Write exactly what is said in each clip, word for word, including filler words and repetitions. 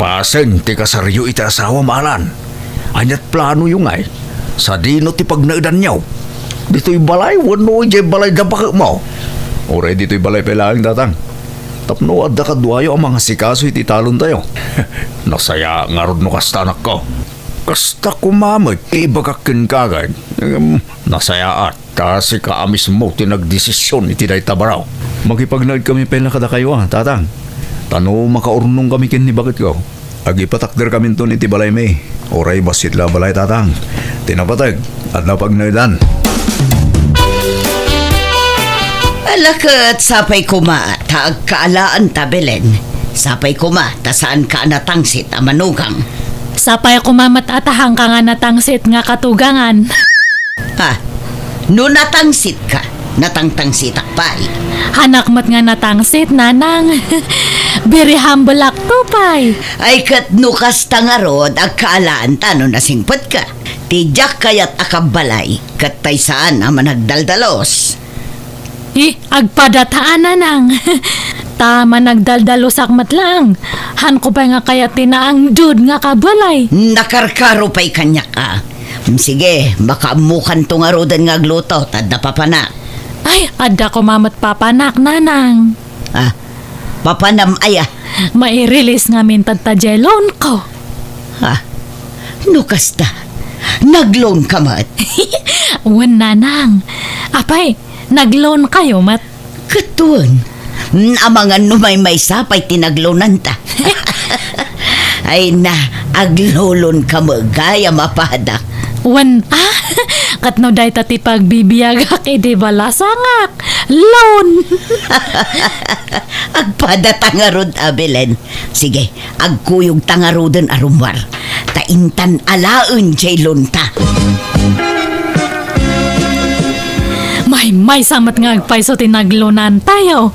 Pasen ti kasaryo iti asawam, Alan. Ania't planoyo ngay? Sadino ti pagnaedanyo? Ditoy balay wenno idiay balay da baketmo? Uray ditoy balay pay laeng, Tatang. Tapno adda kaduayo a mangasikaso iti talontayo. Nasayaat ngarud no kasta, anakko. Kasta koma met ti ibagak kenka, agay. Em, nasayaat. Ta sika a mismo ti nagdesision iti dayta baro. Makipagnaedkami pay la kadakayo, a, Tatang. Ta no makaurnongkami ken ni baketko, agipatakderkaminton iti balaymi. Uray bassit la a balay, Tatang. Ti napateg, adda pagnaedan. Ala ket, sapay koma ta agkaalaanta, Belen. Sapay koma ta saanka a natangsit a manugang. Sapay koma met a ta saanka nga natangsit nga katugangan. Ha? No natangsitko, natangtangsitak pay. Saanak met nga natangsit, Nanang. Very humble-ak to pay. Ay, ket no kasta ngarud, agkaalaanta no nasingpetka. Ti diak kayat a kabbalay, ket tay saan a managdaldalos. Eh, agpadataan, Nanang. Ta managdaldalusak met laeng. Saanko pay nga kayat ti naangdud nga kabalay. Nakarkaro pay kaniak, a. Mm, sige, makaammokanto ngaruden nga agluto, ta adda papanak. Ay, adda koma met papanak, Nanang. Ah, papanam aya? Mairelease ngamin ta diay loan ko. Ah, no kasta, nag-loan ka met? Wen, Nanang. Apay, nag-loan kayo met? Ket wen, amangan no maymaysa pay ti nag-loananta. Ay na, aglolon ka met gayam a pada. Wen, a? Ket no dayta ti pagbibiagak idi balasangak, loan. Agpadata ngarud a, Belen. Sige, agkuyogta ngaruden a rummuar. Ta intan alaen diay loanta. Maymaysa met nga agpayso ti nag-loanantayo.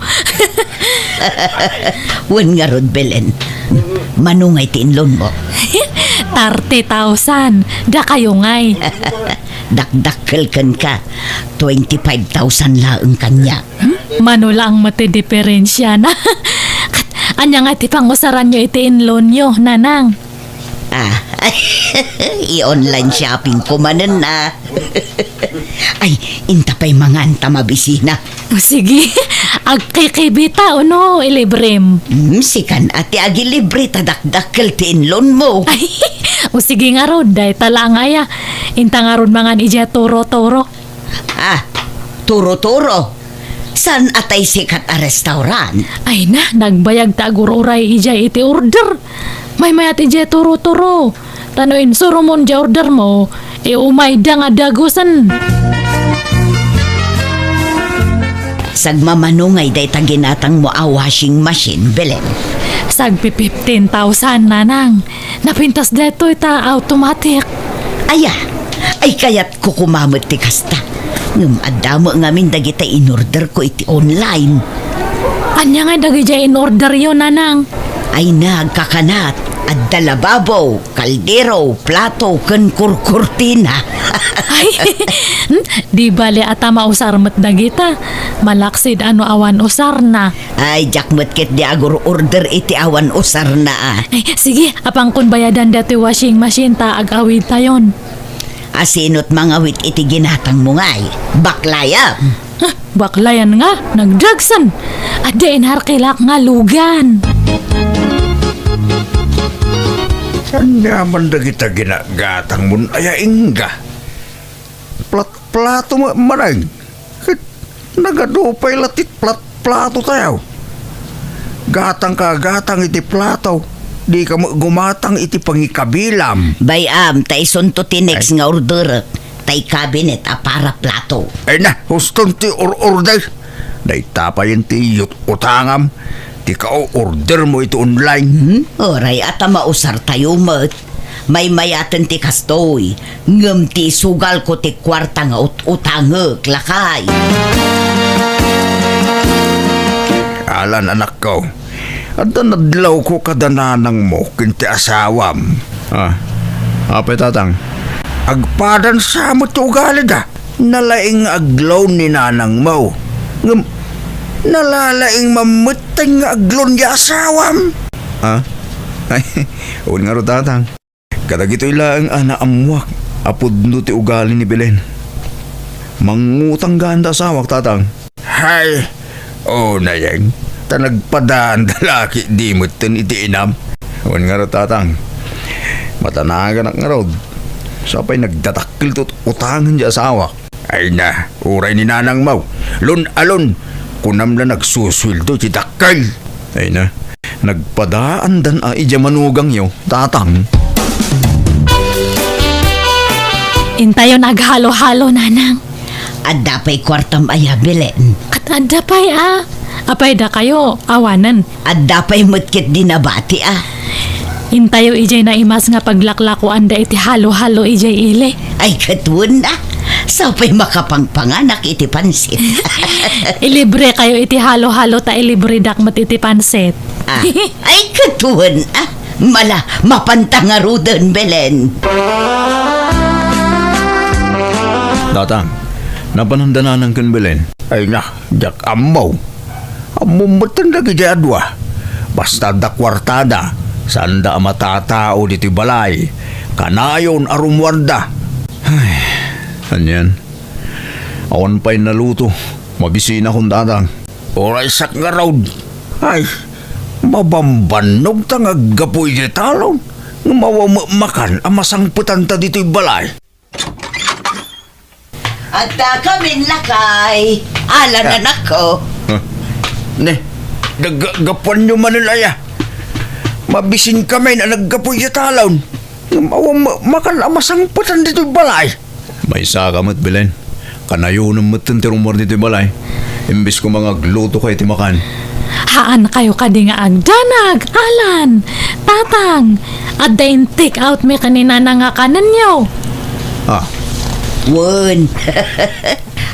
Wen ngarud, Belen. Mano ngay ti in-loanmo? Thirty thousand. Dakayo ngay. Dakdakkel kenka. Twenty-five thousand laeng kaniak. Hmm? Mano laeng met ti diperensiana. Ket ania ngay ti pangusaranyo iti in-loanyo, Nanang? Ah, i-online shopping ko manen, a. Ay, inta pay mangan ta mabisina. O, sige, agkikibita, uno, ilibrem. Hmm, sikan a ti agilibre ta dakdakkel ti in-loanmo. Ay, o, sige ngarud, dayta laeng aya. Inta ngarud mangan idiay Turo-Turo. Ah, Turo-Turo. Saan a tay sikat a restaurant? Ay na, nagbayag ta agur-uray idiay iti order. Maymayat idiay Turo-Turo. Ta no insurumon diay ordermo, iumayda nga dagusen. Sagmamano ngay dayta ginatangmo a washing machine, Belen? Sagpi fifteen thousand, Nanang. Napintas daytoy ta automatic. Aya, ay kayatko koma met ti kasta. Ngem adda met ngamin dagita in-orderko iti online. Ania ngay dagidiay in-orderyo, Nanang? Ay, nagkakanat. Adda lababo, kaldero, plato, ken kurkurtina. Ay, hmm, di bale a ta mausar met dagita. Malaksid a no awan usarna. Ay, diak met ketdi agur-order iti awan usarna, a. Ay, sige, apankon bayadan datoy washing machine ta ag-awidtayon. A, sino't mangawit iti ginatangmo ngay? Baklayam? Ah, baklayan nga, nagdagsen. Adda inharkilak nga lugan. Ania man dagita ginagatangmon aya, ingga? Plat-, plato ma-, maneng. Ket nagadu pay la ti plat-, plato tayo. Gatangka gatang iti plato, dika met gumatang iti pangikabilam. Bay-am, ta isunto ti next Ay. nga orderek, tay cabinet a para plato. Ay na, huston ti or-order. Dayta payen ti yut-, utangam, ti ka-order mo iti online. Hmm? Oray, a ta mausar tayo met. Maymayaten ti kastoy, ngem ti isugalko ti kuarta nga ut-utangek, lakay. Alan, anakko, adda nadlawko kada nanangmo ken ti asawam. Ah, apay, Tatang? Agpadan sa met ti ugalida. Nalaing nga agloan ni nanangmo. Ngem, nalalaing mammetten nga agloan ni asawam. Ah? Ay, wen ngarud, Tatang. Kadagitoy laeng a naammuak a pudno ti ugali ni Belen. Mangngutang gayam da asawak, Tatang. Hay, unayen, ta nagpadaan da la ketdi metten iti inam. Wen ngarud, Tatang, matanaganak ngarud. Sapay nagdadakkel ti utangen ti asawak. Ay na, uray ni nanangmo, lon-alon, kunam la nagsusueldo ti dakkel. Ay na, nagpadaandan a idiay manugangyo, Tatang. Intayon aghalo-halo, Nanang. Adda pay kuartam aya, Belen? Ket adda pay a. Apay dakayo, awanen. Adda pay met ketdi nabati a. Intayo idiay naimas nga paglaklakoanda iti halo-halo idiay ili. Ay, ket wen a. Sapay makapangpanganak iti pansit. Ilibre kayo iti halo-halo ta ilibredak met iti pansit. Ah, ay, ket wen a. Mala, mapanta ngaruden, Belen. Tatang, napananda nanang ken Belen? Ay na, diak ammo. Ammom metten dagiti a dua. Basta adda kuartada, saanda a matatao ditoy balay. Kanayon a rummuarda. Ay, anian? Awan pay naluto. Mabisinakon, Tatang. Uray siak ngarud. Ay, mabambannogta nga aggapu iti talon. Ngem awan met makan a masangpetanta ditoy balay. Adda kamin lakay, Alan, anakko. Ah. Ne, naggapuanyo manen aya. Mabisin kami a naggapu iti talon. Ngem awan ma-, makan a masangpetan ditoy balay. Maysaka met, Belen. Kanayonem metten ti rummuar ditoy balay. Imbes koma nga aglutoka iti makan. Haan kayo kadi nga agdanag, Alan, Tatang. Adda in-take out mi ken ni Nana nga kanenyo. Ah. Wen.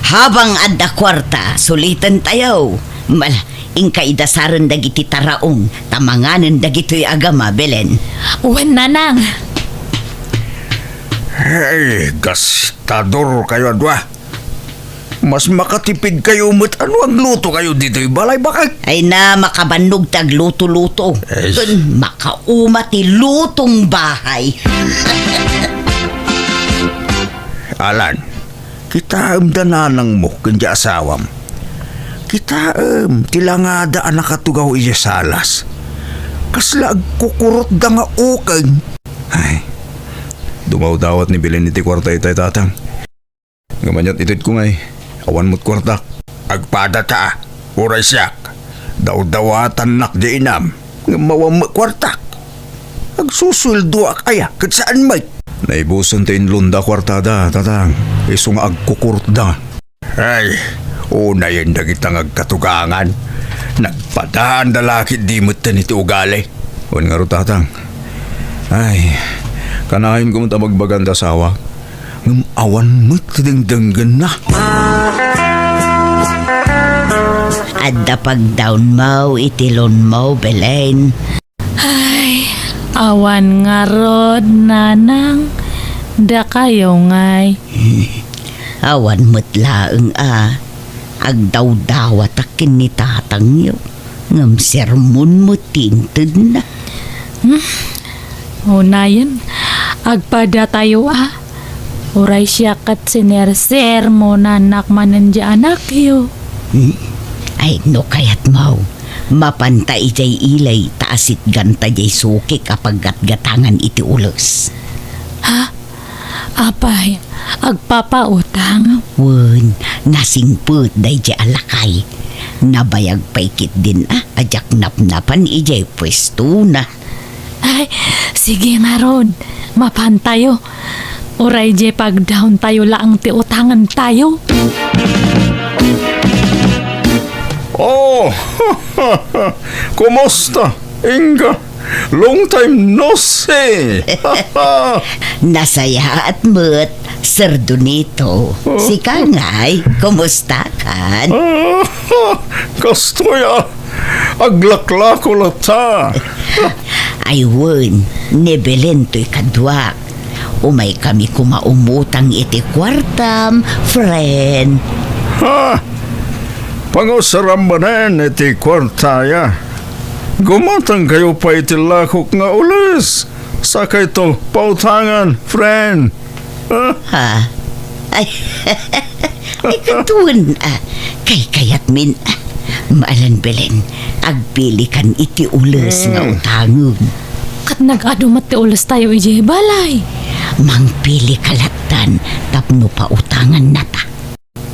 Habang adda kuarta, sulitentayo. Mal-, inka idasaren dagiti taraong, ta manganen dagitoy a gama, Belen. Wen, Nanang. Hey, gastador kayo a dua. Mas makatipid kayo met a no agluto kayo ditoy balay, bakit? Ay na, makabannog ti agluto-luto. Ay. Ken makauma ti lutong bahay. Alan, kitaem da nanangmo ken di asawam. Kitaem ti langada a nakatugaw idiay salas. Kasla agkukurotda nga ukeng. Ay, dumawdawat ni Belen iti kuarta itay, Tatang. Ngem aniat itedko ngay, awan met kuartak. Agpadata, uray siak. Dawdawatannak di inam, ngem awan met kuartak. Agsusueldoak aya, ket saan met. Naibusen ti inlonda a kuartada, Tatang. Isu nga agkukurotda. Ay, unayen dagita nga agkatugangan. Nagpadaanda la ketdi metten iti ugali. Wen ngarud, Tatang. Ay, kanayonko met a bagbagaan ti asawak. Ngem awan met ti dengdenggenna. Adda pagdawnmo iti lonmo, Belen. Ay, awan ngarud, Nanang. Dakayo ngay. Awan met laeng a agdawdawatak ken ni tatangyo, ngem sermon met ti intedna. Hmm? Unayen, agpadatayo a. Uray siak ket sinersermonanak manen di anakyo. Hmm? Ay, no kayatmo, mapanta idiay ili ta asitganta diay sukik a paggatgatangan iti ules. Ha? Apay, agpapautang? Wen, nasingpet daydiay a lakay. Nabayag pay ketdin a, a diak napnapan idiay puestona. Ay, sige ngarud, mapantayo. Uray diay pagdawntayo laeng ti utangentayo. Oh, kumusta, Inga? Long time no see. Nasayaat met, Sir Donito. Oh. Sika ngay, kumusta kan? Ah, kastoy a, aglaklako latta. Ay wen, ni Belen toy kaduak. Umay kami koma umutang iti kuartam, friend. Ha? Pangusaram manen iti kuartaya. Gumatangkayo pay iti lakok nga ules. Sakayto, pautangan, friend. Ah. Ha? Ay, ay, katuen, ah, kaykayatmin, ah, maalan Belen, agpilikan iti ules nga Hmm. utangen. Ket nag-adu met ti ules tayo idiay balay. Mangpili ka lattan tapno pautangannata.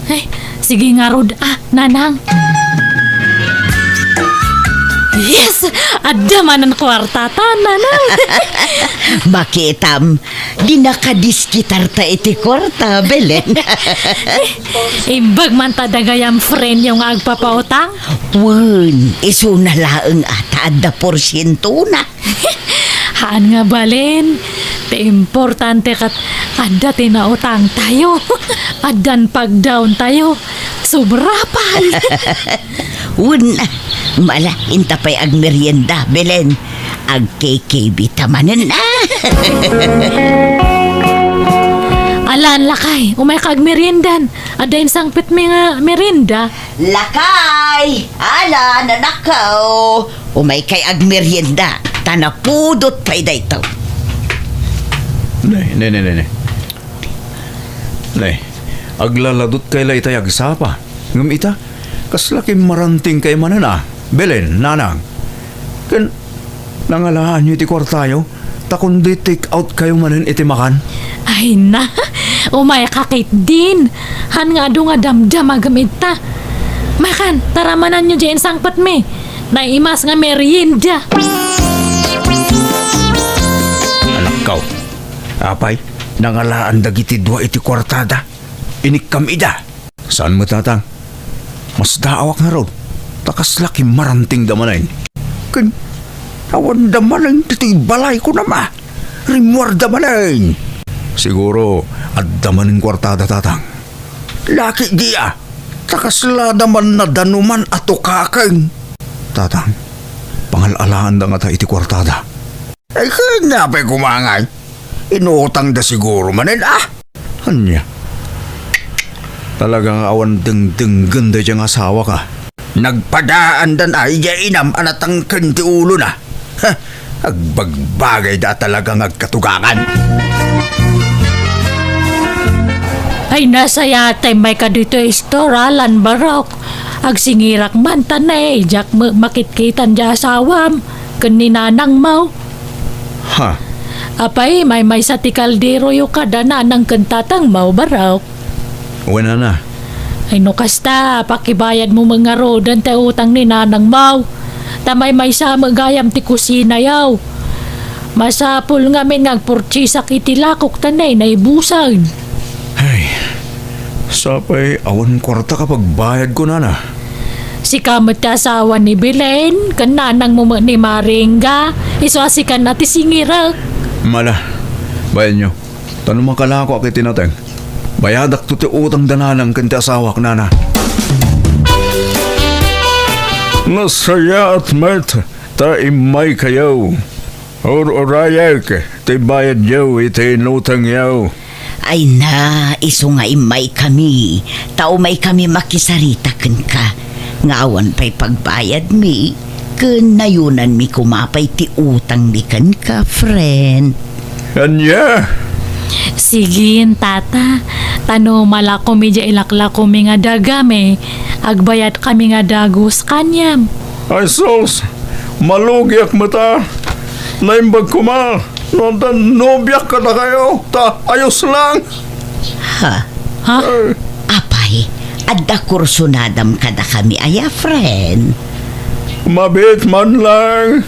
Ay, sige ngarud, ah, nanang. Yes! Adda manen kuartata, nanang. Makitam, dinaka diskitarta iti kuarta, Belen. Imbag man ta dagayam friendyo nga agpapautang? Wen, isuna laeng a ta adda porsientona. Haan nga balin, ti importante ket adda ti nautangtayo. Addan pagdaontayo. Sobra pay. Wen, mala, inta pay agmerienda, Belen. Agkikibita manen, ah. Alan, lakay, umayka agmeriendan. Adda insangpetmi nga merienda. Lakay! Alan, anakko! Umaykay agmerienda, ta napudot pay daytoy. Ne, ne, ne, ne, ne. Ne, aglaladutkay la itay agsapa. Ngem ita, kasla kimmarantingkay manen a. Belen, nanang. Ken nangalaanyo iti kuartayo, ta kundi take out kayo manen iti makan. Ay na, umayka ketdin. Han nga adu nga damdamagem ita. Makan, taramananyo diay insangpetmi. Naimas nga merienda. Anakko, apay, nangalaan dagiti dua iti kuartada. Inikkam ida. Saan met, Tatang? Masdaawak ngarud, ta kasla kimmarantingda manen. Ken, awanda manen ditoy balay, kunam a. Rimmuarda manen. Siguro, adda manen kuartada, Tatang. Laki dia, ta kaslada man nadanuman a tukaken. Tatang, pangal-alaanda ngata iti kuartada. Ay, ken apay koma ngay? Inutangda siguro manen, ah? Ania? Talaga nga awan dengdenggen daydiay nga asawak, ah. Nagpadaandan a idiay inam a natangken ti ulona. Ha, agbagbagayda a talaga nga agkatugangan. Ay, nasayat ti immayka ditoy store, Alan, barok. Agsingirak man ta ne, diak met makitkitan diay asawam ken ni nanangmo. Ha? Apay, maymaysa ti kalderoyo kada nanang ken tatangmo, barok. Wen, nana. Ay, no kasta, pakibayadmo met ngaruden ti utang ni nanangmo. Ta maymaysa met gayam ti kusinayo. Masapul ngamin nga agpurtiesak iti lakok ta ne, naibusen. Ay, sapay awan kuarta a pagbayadko, nana. Sika met ti asawa ni Belen, ken nanangmo met ni Maringga. Isu a sikan a ti singirek. Mala, bayanyo. Ta no makalakoak iti nateng, bayadakto ti utang da nanang ken ti asawak, nana. Nasayaat met ta immaykayo. Ur-urayek ti bayadyo iti inutangyo. Ay na, isu nga immaykami, ta umaykami makisarita kenka, nga awan pay pagbayadmi, ken nayunanmi koma pay ti utangmi kenka, friend. Ania? Sige, tata, ta no malakomi diay ilaklakomi nga dagami, agbayadkami nga dagus kaniam. Ay sus, malugiak met a. Naimbag koma no adda nobiak kadakayo, ta ayos lang. Ha? Ha? Eh. Apay, adda kursunadam kadakami aya, friend? Mabiit man lang.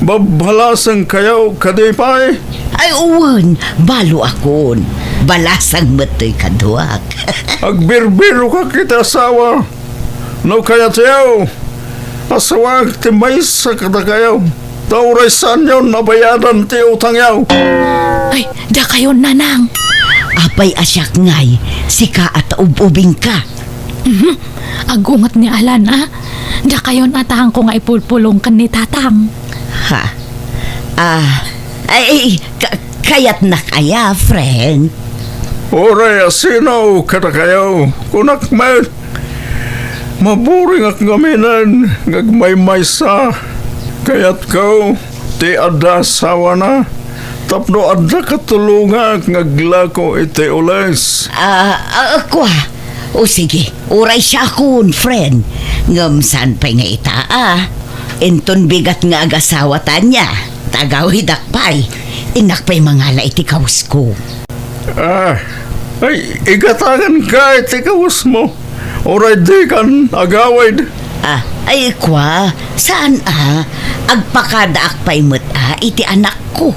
Babbalasengkayo kadi pay? Ay, wen, balo akon. Balasang met toy kaduak. Agbirbirokak iti asawa. No kayatyo, asawak ti maysa kadakayo, ta uray saanyo nabayadan ti utangyo. Ay, dakayo, nanang. Apay a siak ngay, sika a ta ub-ubingka. Mhm. Agunget ni Alan, a. Dakayon a taangko nga ipulpulong ken ni tatang. Ha? Ah, ay, ka-, kayatnak aya, friend? Uray a sino kadakayo, kunak met. Maburingak ngaminen nga agmaymaysa. Kayatko ti adda asawana tapno adda katulongak nga aglako iti ules. Ah, ah, kua. O sige, uray siakon, friend. Ngem saan pay nga ita, ah. Inton bigat nga agasawata ania, ta agawidak pay. Innak pay mangala iti kawsko. Ah, ay, igatangan ka iti kawesmo. Uray dikan agawid. Ah, ay, kua, saan a? Agpakadaak pay met a iti anakko.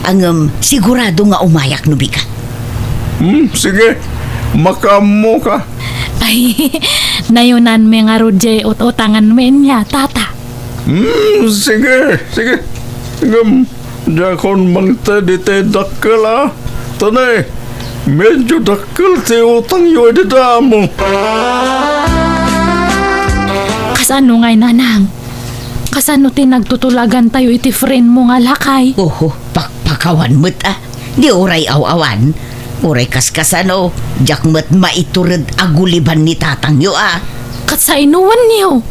Ngem sigurado nga umayak no bigat. Hmm, sige. Makaammo ka. Ay, nayunan mi ngarud jay ut-utangan mi ania, tata. Hmm, sige, sige. Ngem, diakon mangted iti dakkel, a. Ta ne, medyo dakkel ti utangyo idi damo. Kasano ngay, nanang? Kasano ti nagtutulagantayo iti friend mo nga lakay? Oho, pakpakawan met, a. Di uray aw-awan, uray kaskasano, diak met maitured a guliban ni tatangyo, a. Ket sainoenyo?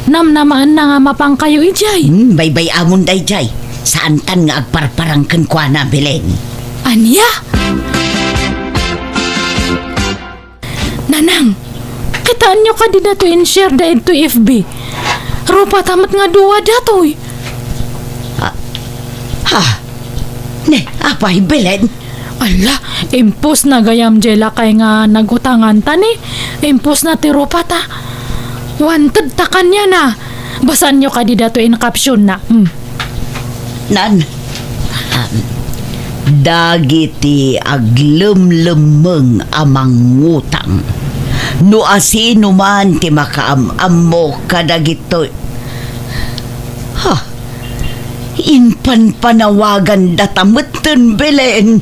Namnamaenna nga mapangkayo idiay. Hmm, baybay-amon daydiay. Saantan nga agparparang kenkuana, Belen. Ania? Nanang, kitaenyo kadi datoy in-share da idtoy F B? Rupata met nga dua datoy. Ah, ha? Ne, apay, Belen? Ala, impostna gayam jay lakay nga nagutanganta ni. Impostna ti rupata. Wanted ta kaniana. Basaanyo kadi datoy in captionna. Hmm. Nan, um, dagiti aglemlemmeng a mangutang. No asinoman ti makaam-ammo kadagitoy. Ha? Impanpanawagandata metten, Belen.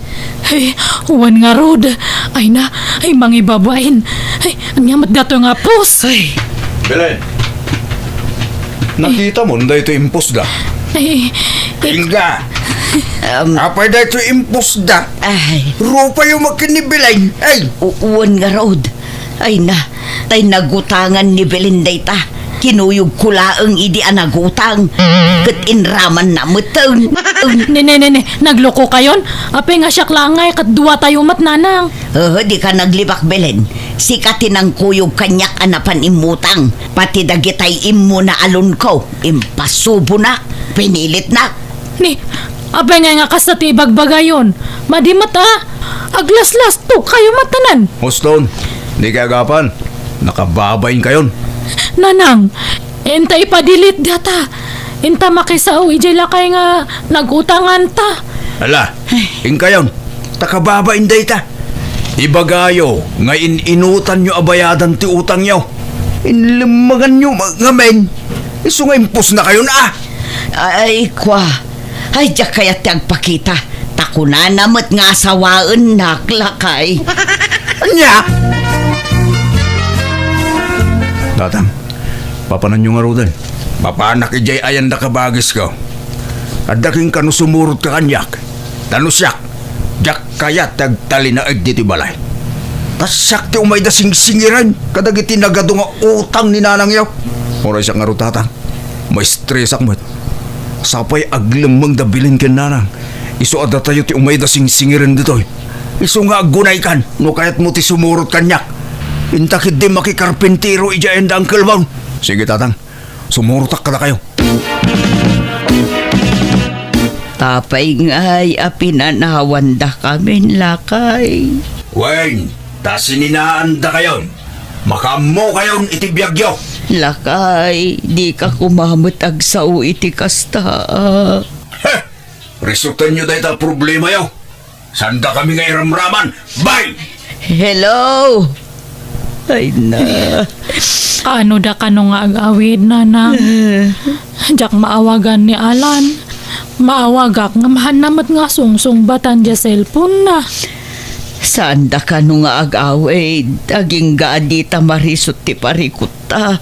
Ay, wen ngarud. Ay na, ay, mangibabain. Ay, ania met datoy nga post? Ay. Belen, nakitamon daytoy impostda? Ay, ay. Inga. Um, apay daytoy impostda? Ay. Rupayo met ken ni Belen. Ay. U-, wen ngarud. Ay na, tay nagutangan ni Belen dayta. Kinuyogko laeng idi a nagutang. Ket inramanna metten. Ne, ne, ne, ne, naglokokayon? Apay nga siak laeng ngay ket duatayo met, nanang. Ee, dika naglibak, Belen. Sika ti nangkuyog kaniak a napan immutang. Pati dagitay immuna a loan-ko, impasubonak, pinilitnak. Ni, apay ngay nga kasta ti ibagbagayon? Madi met a. Aglaslastok kayo met tanan. Huston, dika agapan. Nakababain kayon. Nanang, inta ipa-delete data. Inta makisao idiay lakay nga nagutanganta. Ala, inkayon. Ta kababain dayta. Ibagayo nga in-inutanyo a bayadan ti utangyo. Inlemmeganyo ma-, ngamin. Isu nga impostnakayon, a. Ay, kua. Ay, diak kayat ti agpakita. Ta kunana met nga asawaennak, lakay. Ania? Tatang, papananyo ngaruden? Mapanak idiay ayan da kabagisko. Adda kenka no sumurotka kaniak. Ta no siak, diak kayat ti agtalinaed ditoy balay. Ta siak ti umayda singsingiren kadagiti nagadu nga utang ni nanangyo. Uray siak ngarud, tatang. Maistresak met. Sapay aglemmeng da Belen ken nanang. Isu a datayo ti umayda singsingiren ditoy. Isu nga aggunaykan no kayatmo ti sumurot kaniak. Inta ketdi makikarpintero idiay ayan da Uncle Bon. Sige, tatang. Sumurotak kadakayo. Apay ngay a pinanawandakamin, lakay? Wen, ta sininaandakayon. Makaammokayon iti biagyo. Lakay, dika koma met agsao iti kasta, a. Heh! Resoltenyo dayta a problemayo. Saandakami nga iramraman. Bye! Hello! Ay na. Kaano da kano nga ag-awid, nanang? Eh. Diak maawagan ni Alan. Maawagak ngem haanna met nga sungsungbatan diay cellphone-na. Saanda kano nga ag-awid, agingga a dita marisut ti parikutta.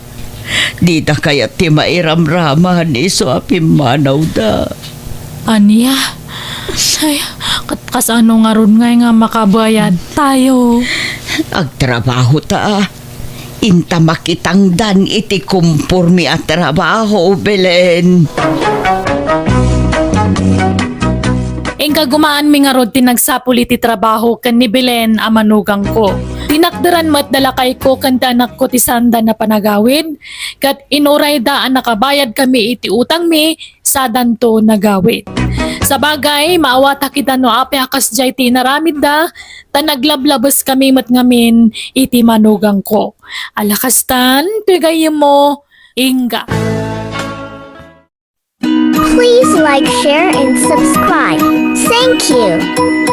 Dida kayat ti mairamraman isu a pimmanawda. Ania? Ay, ket kasano ngarud ngay nga makabayadtayo? Agtrabahota. Inta makitangdan iti komporme a trabaho, Belen. Inkagumaanmi ngarud ti nagsapul iti trabaho ken ni Belen a manugangko. Tinakderan met da lakayko ken ti anakko ti saanda a panagawid, ket inurayda a nakabayadkami iti utangmi sadanto nagawid. Sabagay, maawatak ida no apay a kasdiay ti inaramidda, ta naglablabeskami met ngamin iti manugangko. Ala kastan, toy gayyemmo, ingga. Please like, share, and subscribe. Thank you.